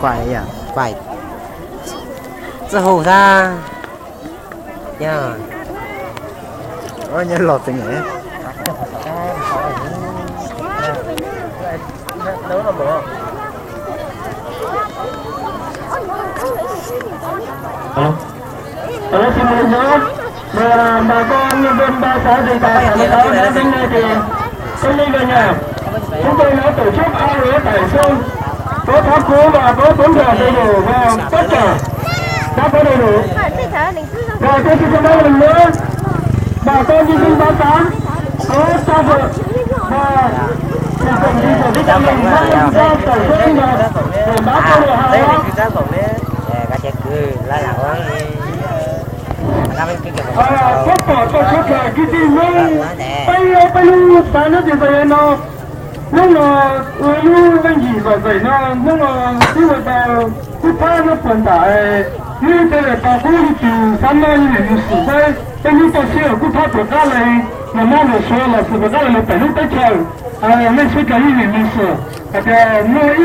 Pais, pais. Txawj hu xab. Nyob, nyob los tsees. Alo, xin lỗi nhớ, mà bà con nhân dân ba xã Dì Tà, thành phố Nam Ninh này thì không nên về nhà. Chúng tôi nói tổ chức ăn uống tại sân, có tháp cúng và có cắm trại đầy đủ và tất cả đã có đầy đủ. Rồi tôi xin thông báo một lần nữa, bà con nhân dân ba xã có cho vợ và sản phẩm di sản Việt Nam mình mang ra tại sân và để bán cho người hàng hóa. Tab tom tau suav dlawg kwv tij Hmoob peb lub xav nyob ces txog no, hnub no ua lub leej yim zom zaws no, hnub no twb ua tau kub phab nyob puag nram, nws tej zaum tau kub ib tug xab mab ib nim mus xwm saib peb lub toj siab kub phab puas qab li, nws mab nws suav los xwm puas qab li los pem lub teb chaws. Nej suav dlawg ib nim mus xwm hais tias muaj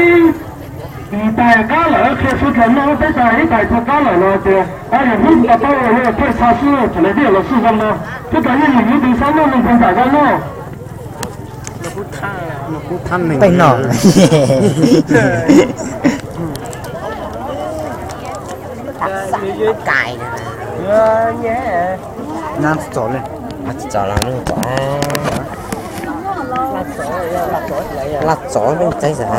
ib tais qab lawm, qhia suav dlawg muaj ib tais, ib tais tau qab lawm los tias yog hnub tau paub ua thawj txha xwb, thaum lawv tias los xwb zoo no. Suav dlawg ib nim muaj tus xab mab nws puag nram zaj no. Peb no. Nyab txom le, txom los, laj txom leej txaib xav.